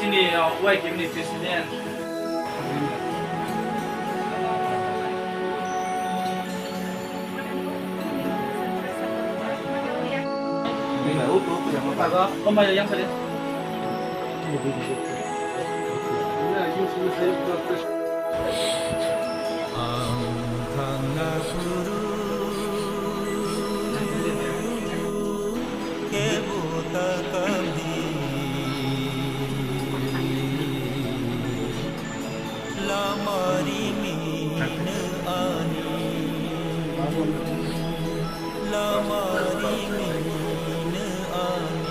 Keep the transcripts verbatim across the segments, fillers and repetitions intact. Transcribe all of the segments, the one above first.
Ini, uh, Y T F ni president. Yang mana? Yang mana? Ang thangna phuru kebo ta kamdi lama rimino ani, lama rimino ani.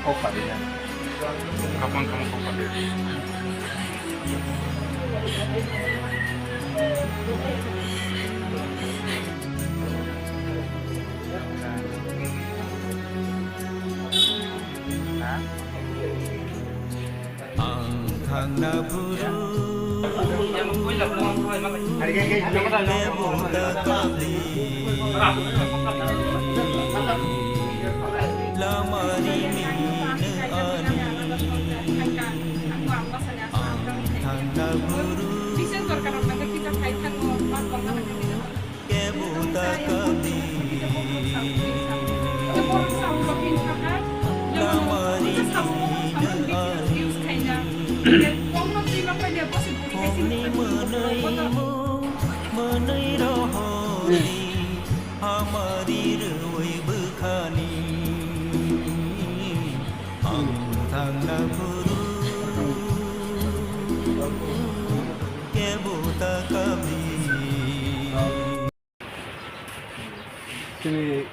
Kok padi ya. Kapan kamu kok padi? Ang thangna phuru kebo ta kamdi lama rimino ani. Ang thangna phuru kebo ta kamdi lama rimino ani. Phungni mwnwi mung mwnwi rohorni hamari rwi bwkhani. Ang thangna phuru kebo ta kamdi. Chini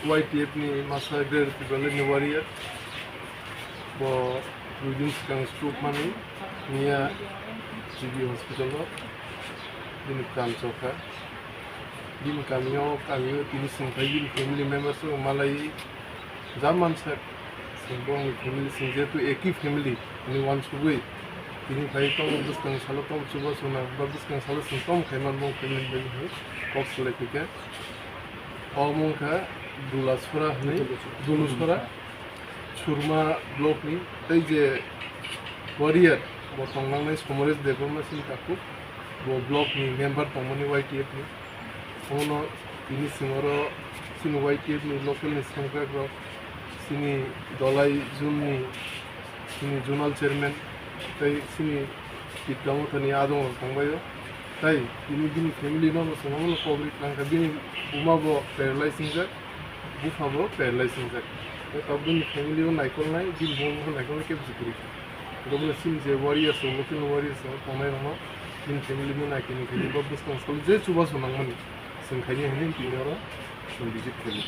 Y T F ni masa Greater Tipraland ni warrior. Bo dui din swkang stroke manwi miya G B hospital o bini pran chokha. Bini kamio, kamio tini swngphai bini family members rok malai German side, chwng bongni family, chwng jehetu eki family hinwi uansugwi tini phai tongo, bwskang salo tong chubachu nang ba bwskang salo chwng tong khaimani bong family bai hinwi kok salai phikha. Omo wngkha Dulasora hinwi, Dulusora, Surma block ni tei je warrior bo tongnangnai Somoresh Debbarma sini takhuk, bo block ni member tongmani Y T F ni. Omono tini chwng oro chini Y T F ni local ni sengkrakrok, chini Dolai zone ni, chini zonal chairman, tei chini Tipra Motha ni adong rok tongbaio. Tai tini bini family no bo chwng omono kobri twlang kha, bini buma bo paralyze wngjak, bupha bo paralyze wngjak. Tai tabuk bini family o naikolnai, bini buma bo naikolnai kebo se kwrwi kha. Abo no chini je warriors rok, local warriors rok tongnai rok no bini family no naikhe ni khe bo bwskang salo je chubachu nangmani. Chwng khaini hwnwi tini oro chwng visit khaini.